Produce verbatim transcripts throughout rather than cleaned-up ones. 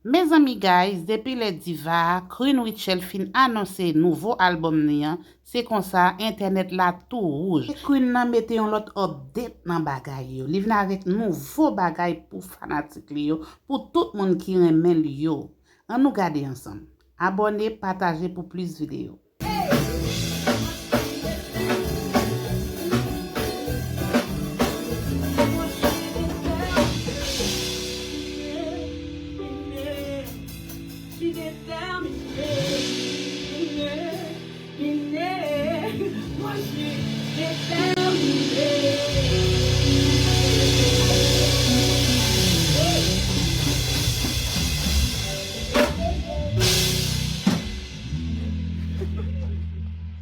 Mezanmi guys, depi lè diva a, Queen Rutshelle fin anonse nouvo album li an, se konsa entènèt la tou wouj. E Queen nan mete yon lòt update nan bagay yo. Li vin avèk nouvo bagay pou fanatik li yo, pou tout moun ki renmen l yo. Ann nou gade ansanm. Abòne, pataje pou plis videyo.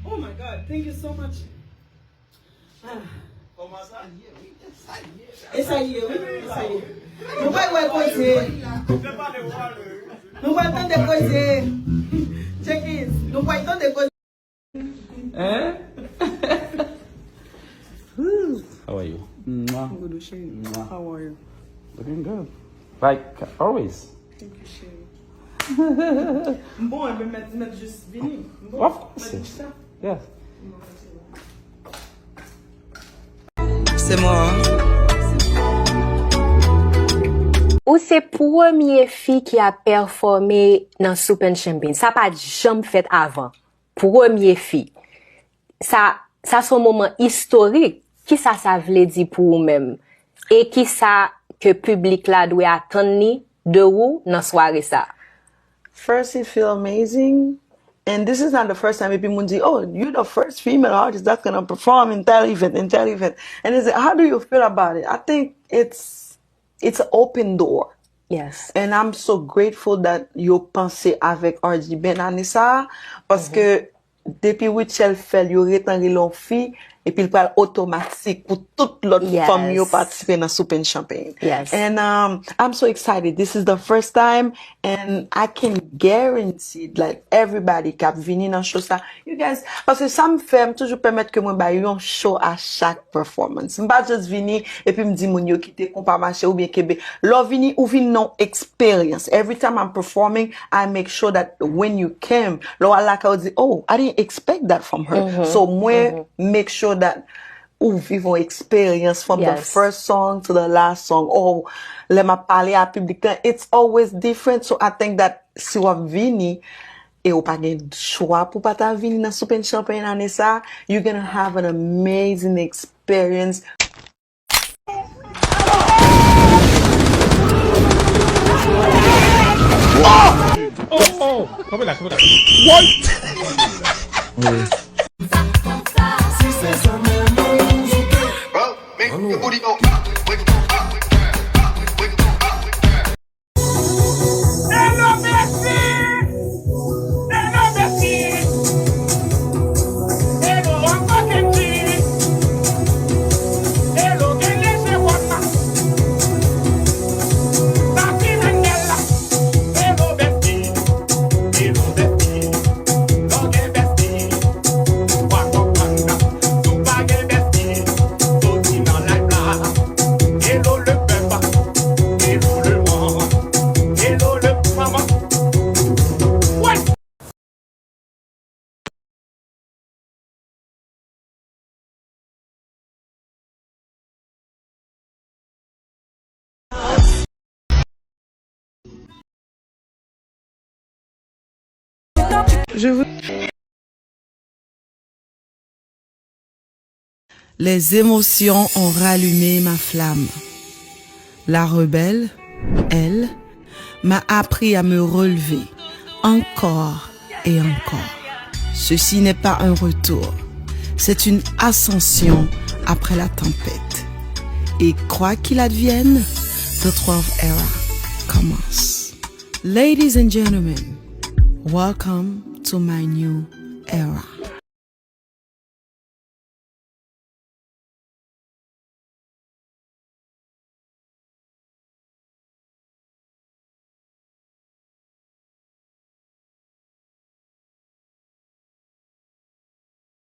Oh my God, thank you so much. Ah. E sa l ye, wi, e sa l ye. Nou pral wè koze. Nou pral tande koze. Check this. Nou pral tande koze. Hein? How are you? Mwah. Good, chérie. Mwah. How are you? Looking good. Like always. Thank you, chérie. M bon, enben mèt, mèt jis vini. M bon. Of course. Mèt jis sa. Yes. Se mwen. Ou se premye fi ki ap pèfòme nan Soup and Champagne. Sa pa t janm fèt avan. Premye fi. Sa, sa se yon moman istorik. Kisa sa vle di pou ou menm? E kisa ke piblik la dwe atann li de ou nan sware sa? First, it feel amazing. And this is not the first time epi moun di, oh, you're the first female artist that's gonna perform in that event, in that event. And it's like, how do you feel about it? I think it's it's an open door. Yes. And I'm so grateful that yo panse avèk R D Ben ane sa a, paske depi Rutshelle fè l, yo gentan rele yon fi, epi l pral otomatik pou tout lòt fanm yo patisipe nan Soup and Champagne. Yes. And um, I'm so excited. This is the first time, and I can guarantee, like, everybody k ap vini nan show sa, you guys, paske sa m fè, m toujou pèmèt ke mwen bay yon show a chak performance. M pa just vini epi m di moun yo kite konpa mache oubyen kenbe. Lè w vini, ou vin nan yon experience. Every time I'm performing, I make sure that when you came, lè w al lakay ou di, oh, I didn't expect that from her. So mwen make sure that ou viv yon experience from the first song to the last song. Oh, lè m ap pale a piblik lan, it's always different. So I think that si w ap vini, e ou pa gen chwa pou pa ta vini nan Soup and Champagne ane sa, you're gonna have an amazing experience. Les émotions ont rallumé ma flamme. La rebelle, elle, m'a appris à me relever encore et encore. Ceci n'est pas un retour, c'est une ascension après la tempête. Et quoi qu'il advienne, the twelfth era commence. Ladies and gentlemen, welcome to my new era.